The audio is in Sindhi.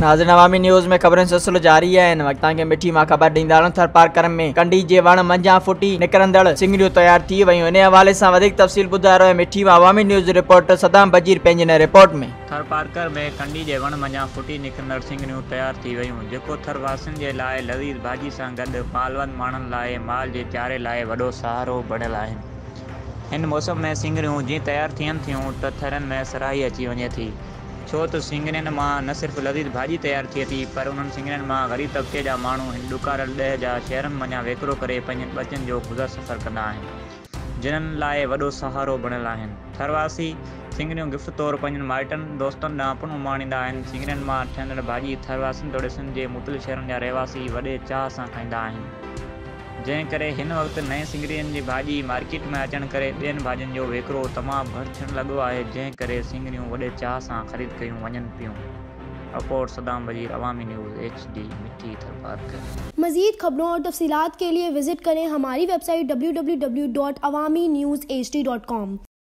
ناظرين عوامي نيوز ۾ خبرن جو سلسلو جاري آهي هن وقت توهان کي مٺي مان خبر ڏيندا هلون ٿرپارڪر ۾ ڪنڊي جي وڻ منجهان ڦٽي نڪرندڙ سڱريون تيار ٿي ويون انهي حوالي سان وڌيڪ تفصيل ٻڌائي رهيو آهي مٺي مان عوامي نيوز جو رپورٽر صدام بجير پنهنجي هن رپورٽ ۾. ٿرپارڪر ۾ ڪنڊي جي وڻ منجهان ڦٽي نڪرندڙ سڱريون تيار ٿي ويون جيڪو ٿر واسين جي لاء لذيذ ڀاڄي سان گڏ مالوند ماڻهن لاء مال جي چاري لاء وڏو سهارو بڻيل آهن هن موسم ۾ سڱريون جيئن تيار ٿين ٿيون ته ٿرين ۾ سرهائي اچي وڃي ٿي. ڇو ته سڱرين مان نه صرف لذيذ ڀاڄي تيار ٿئي ٿي پر انهن سڱرين مان غريب طبقي جا ماڻهو هن ڏڪاريل ڏيهه جا شهرن منجهان وڪرو ڪري پنهنجن ٻچن جو گذر سفر ڪندا آهن جنھن لاء وڏو سهارو بڻيل آهن. ٿرواسي سڱريون گفٽ طور پنهنجن مائٽن دوستن ڏانهن پڻ اماڻيندا آهن. سڱرين مان ٺهندڙ ڀاڄي ٿرواسين توڙي سنڌ جي مختلف شهرن جا رهواسي وڏي چاهه سان کائيندا آهن. جنهن ڪري هن وقت نئين سڱرين جي ڀاڄي مارڪيٽ ۾ اچڻ ڪري ٻين ڀاڄين جو وڪرو تمام گهٽ ٿيڻ لڳو آهي جنهن ڪري سڱريون وڏي چاهه سان خريد ڪيون وڃن پيون. Report, Saddam Bajeer, Awami news H D, Mithi, Tharparkar. मज़ीद खबरों और तफसीलात के लिए विज़िट करें हमारी वेबसाइट www.awamiNewsHD.com।